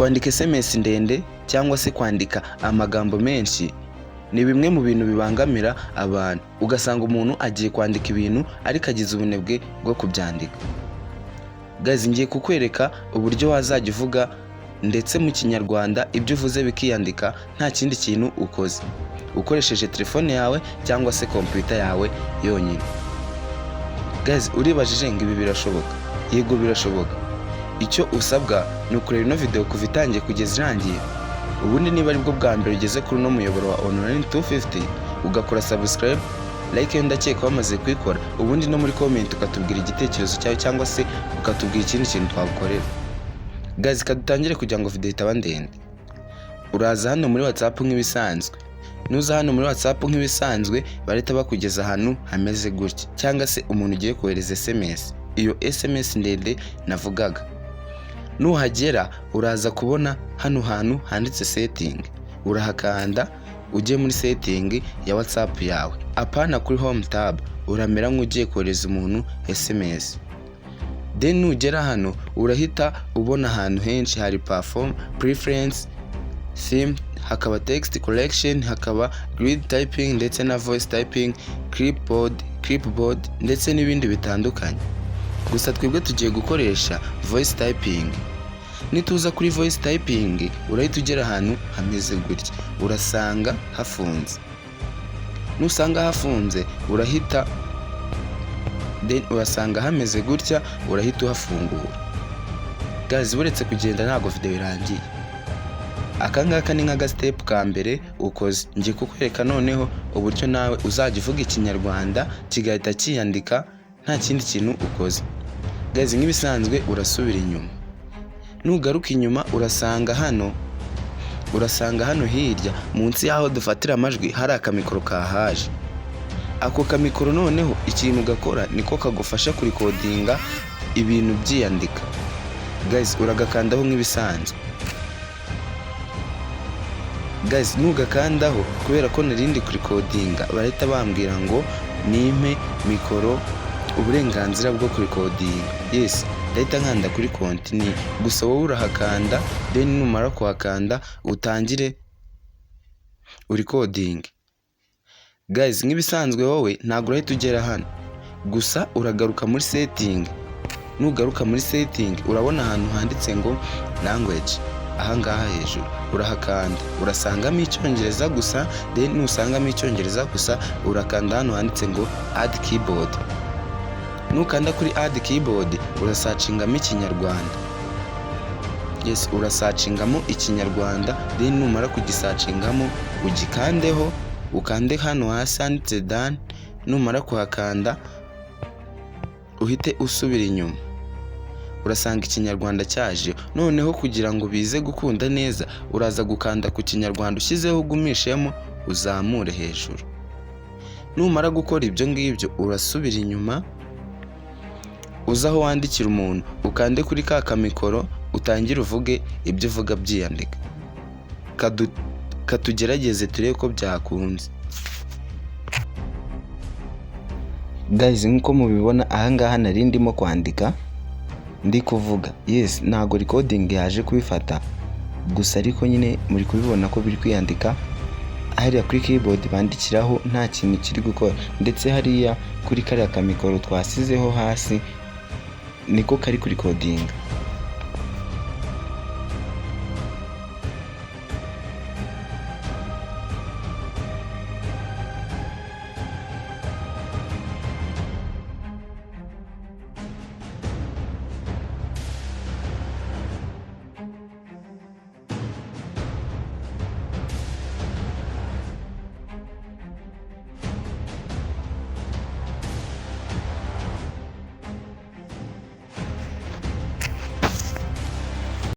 Kwandika SMS ndende cyangwa se kwandika amagambo menshi ni bimwe mu bintu bibangamira abantu, ugasanga umuntu agiye kwandika ibintu ariko agize ubunebwe bwo kubyandika. Guys, ngiye kukwereka uburyo wazajya uvuga ndetse mu Kinyarwanda, ibyo uvuze bikiyandika nta kindi kintu ukoze, ukoresheje telefone yawe cyangwa se computer yawe yonyine. Guys, uribajije ngo ibi birashoboka? Yego, birashoboka. Icyo usabwa ni ukureba ino video kuva itangiye kugeza irangiye. Ubundi niba aribwo bwa mbere ugeze kuri uno muyoboro wa Online 250, ugakora subscribe, like yo ndakeka wamaze kuyikora, ubundi no muri comment ukatubwira igitekerezo cyawe cyangwa se ukatubwira ikindi kintu twagukorera. Guys, kadutangire kugira ngo video itaba ndende. Uraza hano muri WhatsApp nk'ibisanzwe. Nuza hano muri WhatsApp nk'ibisanzwe, barahita bakugeza ahantu hameze gutya, cyangwa se umuntu ugiye kohereza SMS, iyo SMS ndende navugaga. Nuhagera uraza kubona hano hantu handitse setting, urahakanda ujye muri setting ya WhatsApp yawe, apana kuri home tab. Uramera nk'ugiye kohereza umuntu SMS. Then nugera hano urahita ubona ahantu henshi hari perform preference, theme, hakaba text correction, hakaba grid typing ndetse na voice typing, clipboard ndetse n'ibindi bitandukanye. Gusa twebwe tugiye gukoresha voice typing. Nituza kuri voice typing, urahita ugera ahantu hameze gutya, urasanga hafunze. Nusanga hafunze, urahita, then urasanga hameze gutya, urahita uhafungura. Guys, buretse kugenda, ntabwo video irangiye. Aka ngaka ni nk'aga step ka mbere ukoze. Ngiye kukwereka noneho uburyo nawe uzajya uvuga Ikinyarwanda kigahita kiyandika nta kindi kintu ukoze. Guys, nk'ibisanzwe urasubira inyuma. Nugaruka inyuma, urasanga hano hirya munsi y'aho dufatira amajwi hari akamikoro kahaje. Ako kamikoro noneho ikintu gakora niko kagufasha kurikodinga ibintu byiyandika. Guys, uragakandaho nk'ibisanzwe. Guys, nugakandaho, kubera ko narindi kurikodinga, barahita bambwira ngo nimpe mikoro uburenganzira bwo kurikodinga. Yes, ndahita nkanda kuri continue. Gusa wowe urahakanda, then numara kuhakanda utangire urikodinge. Guys, nk'ibisanzwe wowe ntabwo urahita ugera hano, gusa uragaruka muri setting. Nugaruka muri setting, urabona ahantu handitse ngo language ahangaha hejuru, urahakanda. Urasangamo Icyongereza gusa. Then nusangamo Icyongereza gusa, urakanda hano handitse ngo add keyboard. Nukanda kuri add keyboard, urasacingamo Ikinyarwanda. Yes, urasacingamo Ikinyarwanda. Then numara kugisacingamo, ugikandeho, ukande hano hasi handitse done. Numara kuhakanda, uhite usubira inyuma, urasanga Ikinyarwanda cyaje. Noneho kugira ngo bize gukunda neza, uraza gukanda ku Kinyarwanda ushyizeho, ugumishemo, uzamure hejuru. Numara gukora ibyo ngibyo, urasubira inyuma, uze aho wandikira umuntu, ukande kuri ka kamikoro, utangire uvuge ibyo uvuga byiyandika. Katugerageze turebe ko byakunze. Guys, nk'uko mubibona ahangaha nari ndimo kwandika ndi kuvuga. Yes, ntabwo recording yaje kubifata gusa, ariko nyine muri kubibona ko biri kwiyandika hariya kuri keyboard bandikiraho, nta kintu kiri gukora. Ndetse hariya kuri kariya kamikoro twasizeho hasi niko kari kurikodinga.